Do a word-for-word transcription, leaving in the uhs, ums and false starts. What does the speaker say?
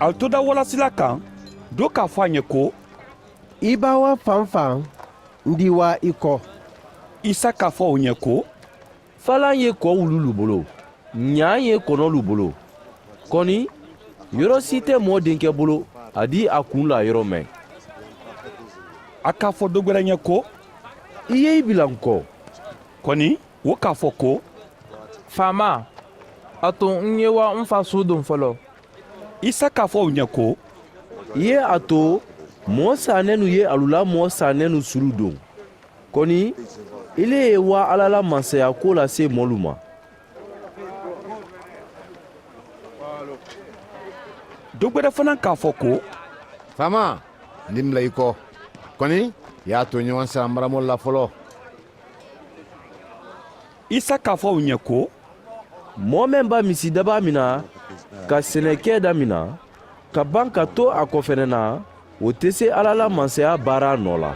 Ali to dawalasi la kaŋ, doo k'a fo a ɲe ko, i baa waa faŋ faŋ, n dii waa i ko. Isa k'a fo wo ɲe ko, falaa n ye kɔɔ wulu lu bolo, ɲaa n ye kɔnɔ lu bolo. Kɔni, yɔrɔ si te moo denkɛ bolo a dii a kuŋ la yɔrɔ meŋ. A k'a fo dogberɛ ɲe ko, i ye i bila n kɔ. Kɔni, wo k'a fo ko, faamaa, a to n ye waa n fa suudoŋ foloo. Isa k'a fo wo ɲe ko, i ye a to moo saanennu ye alu la moo saanennu suludoŋ. Kɔni, i le ye waa alla la mansaya kuwo lase moolu ma. Dogberɛ fanaa k'a fo ko, faamaa, n dii n bila i kɔ. Kɔni, i ye a tooɲoŋ sara n baramoolu la foloo. Isa k'a fo wo ɲe ko, moo meŋ ba misi dabaa mina ka senekee damina, ka baŋ ka to a kofenena, wo te se alla la mansaya baaraa noo la.